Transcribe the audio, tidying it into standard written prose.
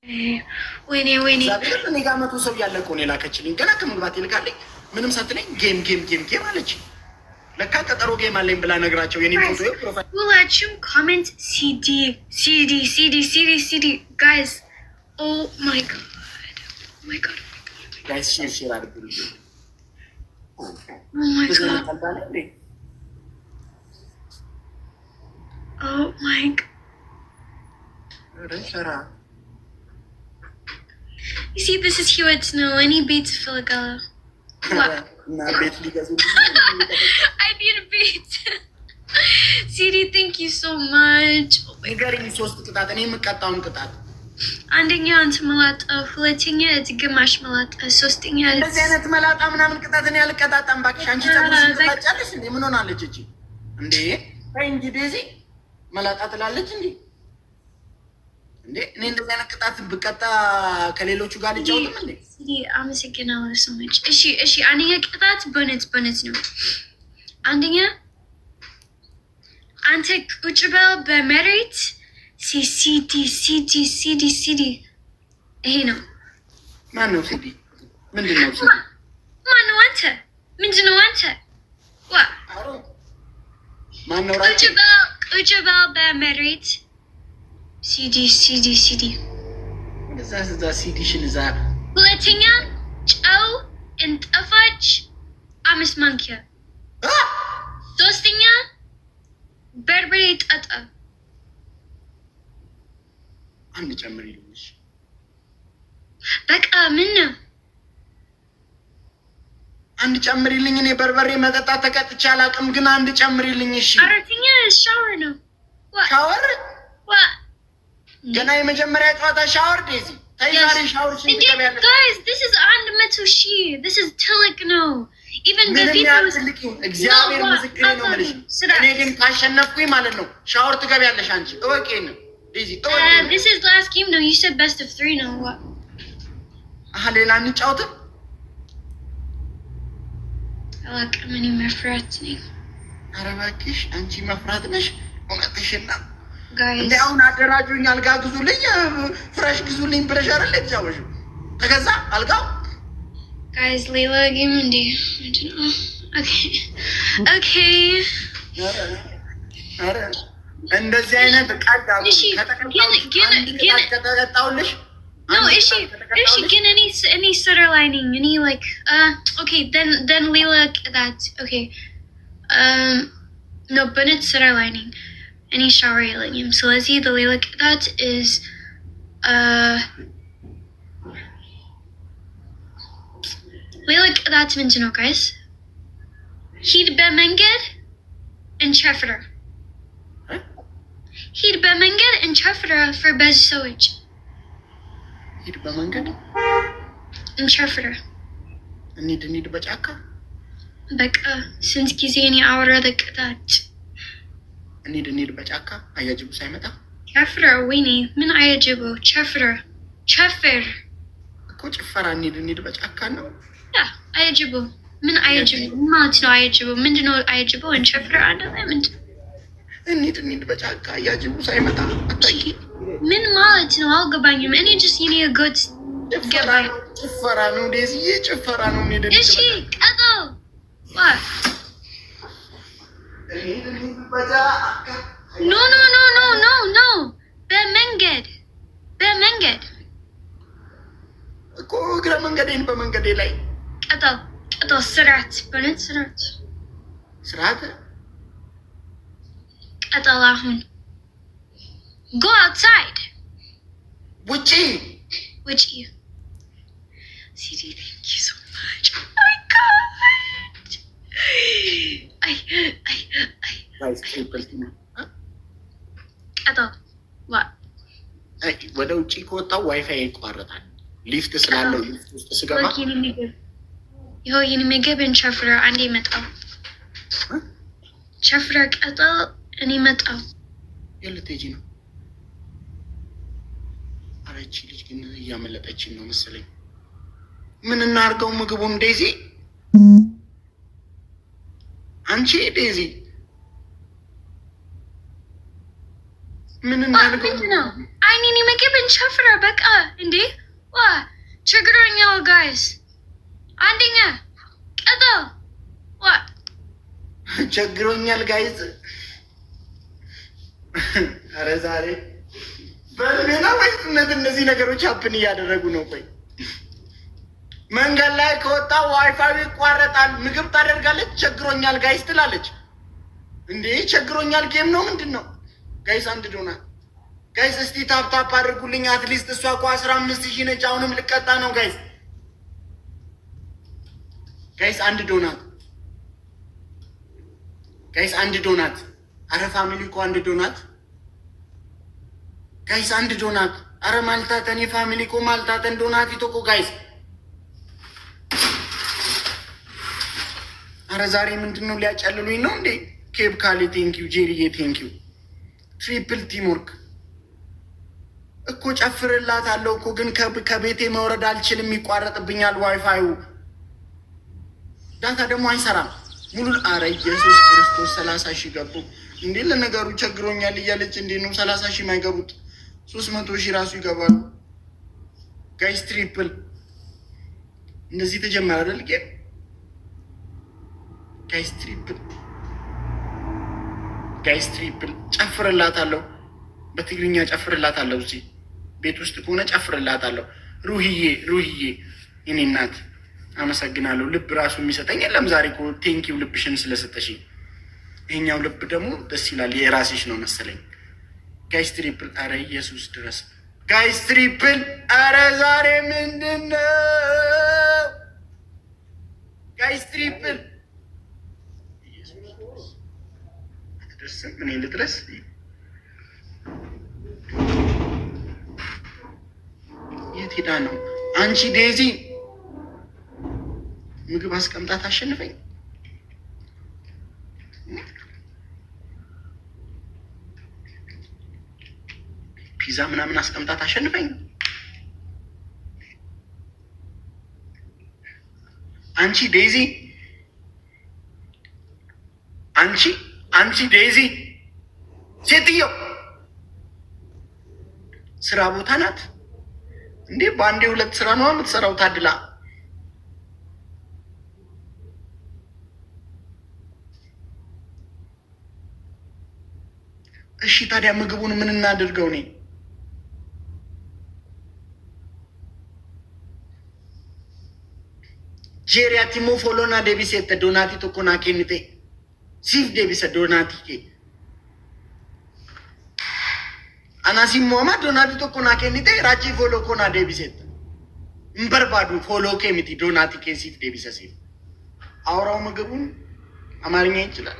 ወይኔ ወይኔ። እግዚአብሔር እኔ ጋር 100 ሰው እያለ እኮ ነው የላከችልኝ። ገና ከመግባት ይልካልኝ ምንም ሳትለኝ game game game game አለች። ለካ ቀጠሮ game አለኝ ብላ ነግራቸው የኔ ፎቶ profile ሁላችሁም comment ሲዲ ሲዲ ሲዲ ሲዲ ሲዲ guys, oh my God, my God. Guys, share share አድርጉልኝ። Oh my God, oh my ኧረ ሸራ። You see, this is ህይወት ነው። እኔ ቤት እፈልጋለሁ። እና ቤት ሊገዙ I need a ቤት። ሲዲ, thank you so much. Oh my ንገሪኝ፣ ሶስት ቅጣት፣ እኔ የምቀጣውን ቅጣት። አንደኛ አንተ መላጣ፣ ሁለተኛ ግማሽ መላጣ፣ ሶስተኛ እንደዚህ አይነት መላጣ ምናምን ቅጣት እኔ አልቀጣጣም። እባክሽ አንቺ ፀጉርሽን ትላጫለሽ እንዴ? ምን ሆናለች እቺ? እንዴ ተይ እንጂ ዴዚ፣ መላጣ ትላለች እንዴ? እንዴ እኔ እንደዚህ አይነት ቅጣት ብቀጣ ከሌሎቹ ጋር ልጫወትም እንዴ? ሲዲ፣ አመሰግናለሁ so much። እሺ፣ አንደኛ ቅጣት በእውነት በእውነት ነው። አንደኛ አንተ ቁጭ በል በመሬት፣ ሲዲ ሲዲ ሲዲ ሲዲ፣ ይሄ ነው። ማን ነው ሲዲ? ምንድን ነው ሲዲ? ማን ነው አንተ? ምንድን ነው አንተ? ዋ ማን ነው? ቁጭ በል፣ ቁጭ በል በመሬት፣ ሲዲ ሲዲ ሲዲ። እዛ እዛ ሲዲሽን እዛ። ሁለተኛ ጨው እንጠፋች 5 ማንኪያ። ሶስተኛ በርበሬ ጠጣ። አንድ ጨምሪልኝ። በቃ ምን ነው? አንድ ጨምሪልኝ። እኔ በርበሬ መጠጣት ተቀጥቼ አላውቅም፣ ግን አንድ ጨምሪልኝ። እሺ። አራተኛ ሻወር ነው። ሻወር? ዋ ገና የመጀመሪያ ጨዋታ ሻወር? ዴዚ ተይ፣ ዛሬ ሻወር ሽንት ትገቢያለሽ። Guys, this is 100,000። This is ትልቅ ነው። Even ምንም በፊት ያህል ትልቅ ይሁን እግዚአብሔር ምስክሬ ነው የምልሽ። እኔ ግን ካሸነፍኩኝ ማለት ነው ሻወር ትገቢያለሽ አንቺ። እወቂ ነው ዴዚ፣ እወቂ ነው። This is last game ነው። You said best of three ነው። አሀ ሌላ እንጫወትም። አላውቅም። እኔ መፍራት ነኝ። ኧረ እባክሽ አንቺ መፍራት ነሽ። እውነትሽን ነው። Guys. እንደ አሁን አደራጁኝ፣ አልጋ ግዙልኝ፣ ፍራሽ ግዙልኝ ብለሽ አይደል የተጫወሽው? ተገዛ አልጋው። Guys, ሌላ game እንዴ? ምንድን ነው? Okay. ኧረ እንደዚህ አይነት ቀልድ አቁሚ። እሺ፣ ከተቀጣሁልሽ አንድ ቅጣት ከተቀጣሁልሽ No, አንድ እሺ ቅጣት እሺ ከተቀጣሁልሽ ግን እኔ ስራ ላይ ነኝ። እኔ like okay, then ሌላ ቅጣት። Okay, no, በእውነት ስራ ላይ ነኝ። እኔ ሻወር የለኝም። ስለዚህ the ሌላ ቅጣት is ሌላ ቅጣት ምንድን ነው guys? ሂድ በመንገድ እንጨፍር። ሂድ በመንገድ እንጨፍር for ብዙ ሰዎች። ሂድ በመንገድ እንጨፍር። እንሂድ እንሂድ በጫካ። በቃ ስንት ጊዜ እኔ አወራ ቅጣት? እንሂድ እንሂድ በጫካ አያጅቡ ሳይመጣ። ጨፍር። ወይኔ ምን አያጅቡ? ጨፍር ጨፍር። እኮ ጭፈራ እንሂድ እንሂድ በጫካ ነው። Yeah, አያጅቡ ምን አያጅቡ ምን ማለት ነው? አያጅቡ ምንድን ነው? አያጅቡ እንጨፍር አንድ ላይ ምንድን እንሂድ እንሂድ በጫካ አያጅቡ ሳይመጣ አታውቂ። ምን ማለት ነው? አልገባኝም። እኔ just የኔ ጎት ጭፈራ ነው፣ ጭፈራ ነው ዴዚዬ፣ ጭፈራ ነው። እንሂድ እንሂድ እሺ ቀጥል። ዋ እንሂድ እንሂድ በጫካ። No, no, no, no, no, no፣ በመንገድ በመንገድ። እኮ እግረ መንገዴን በመንገዴ ላይ። ቀጥል ቀጥል። ስርዓት፣ በእውነት ስርዓት። ስርዓት። ቀጥል። አሁን go outside. ውጪ። ውጪ። ሲዲ, thank you so much. Oh my God, አይ አይ አይ። Guys, triple team. ቀጥል ዋ አይ፣ ወደ ውጪ ከወጣው ዋይፋይ ይቋረጣል። ሊፍት ስላለው ሊፍት ውስጥ ስገባ Look, የኔ ምግብ ይኸው፣ የኔ ምግብ እንጨፍር። አንዴ መጣው። ጨፍር ቀጥል። እኔ መጣው። የት ልትሄጂ ነው? ኧረ ይህቺ ልጅ ግን እያመለጠችን ነው መሰለኝ። ምን እናድርገው ምግቡን? ዴዚ፣ አንቺ ዴዚ፣ ምን እናድርገው? ምንድን ነው? አይን የኔ ምግብ እንጨፍር በቃ። እንዴ ዋ ችግረኛው guys አንደኛ ቀጠል ዋ። ቸግሮኛል guys። ኧረ ዛሬ በህልሜ ነው ወይስ እውነት እነዚህ ነገሮች happen እያደረጉ ነው? ቆይ መንገድ ላይ ከወጣ ዋይፋዩ ይቋረጣል። ምግብ ታደርጋለች። ቸግሮኛል guys ትላለች። እንዴ ቸግሮኛል game ነው ምንድን ነው? Guys አንድ donut guys፣ እስቲ tap tap አድርጉልኝ። At least እሷ እኮ 15,000 ነች። አሁንም ልቀጣ ነው guys። Guys አንድ donut guys፣ አንድ ዶናት። አረ family እኮ አንድ donut guys፣ አንድ ዶናት። አረ maal taatanii family koo maal taatan donut tokko guys። አረ ዛሬ ምንድን ነው ሊያጨልሉኝ ነው እንዴ? ኬብ ካሌ thank you፣ ጄሪዬ thank you። Triple teamwork እኮ ጨፍርላታለሁ እኮ ግን ከቤቴ መውረድ አልችልም፣ ይቋረጥብኛል ዋይፋዩ። Data ደግሞ አይሰራም ሙሉ። አረ ኢየሱስ ክርስቶስ 30,000 ገቡ እንዴ! ለነገሩ ቸግሮኛል እያለች እንዴ ነው 30,000 የማይገቡት? 300,000 ራሱ ይገባሉ። Guys triple እንደዚህ ተጀመረ አይደል? Game guys triple guys triple። ጨፍርላታለሁ፣ በትግርኛ ጨፍርላታለሁ። እዚህ ቤት ውስጥ ከሆነ ጨፍርላታለሁ። ሩህዬ ሩህዬ የኔ እናት አመሰግናለሁ። ልብ ራሱ የሚሰጠኝ የለም ዛሬ እኮ thank you ልብሽን ስለሰጠሽኝ። ይሄኛው ልብ ደግሞ ደስ ይላል። የራስሽ ነው መሰለኝ። Guys triple። አረ ኢየሱስ ድረስ guys triple። አረ ዛሬ ምንድን ነው? Guys triple ኢየሱስ ድረስ አትደርስም። እኔ ልድረስ። የት ሄዳ ነው? አንቺ ዴዚ ምግብ አስቀምጣት አሸንፈኝ። ፒዛ ምናምን አስቀምጣት አሸንፈኝ። አንቺ ዴዚ አንቺ ዴዚ ሴትዮ ስራ ቦታ ናት እንዴ? በአንዴ ሁለት ስራ ነው የምትሰራው። ታድላ እሺ፣ ታዲያ ምግቡን ምን እናድርገው? እኔ ጄሪ atimmoo follow naa deebiseetta donut tokko naa kennite siif deebisa donut kee anaas immoo ama donut tokko naa kennite raachii follow koo naa deebiseetta hin barbaadu follow kee miti donut kee siif deebisa siif አውራው ምግቡን አማርኛ ይችላል።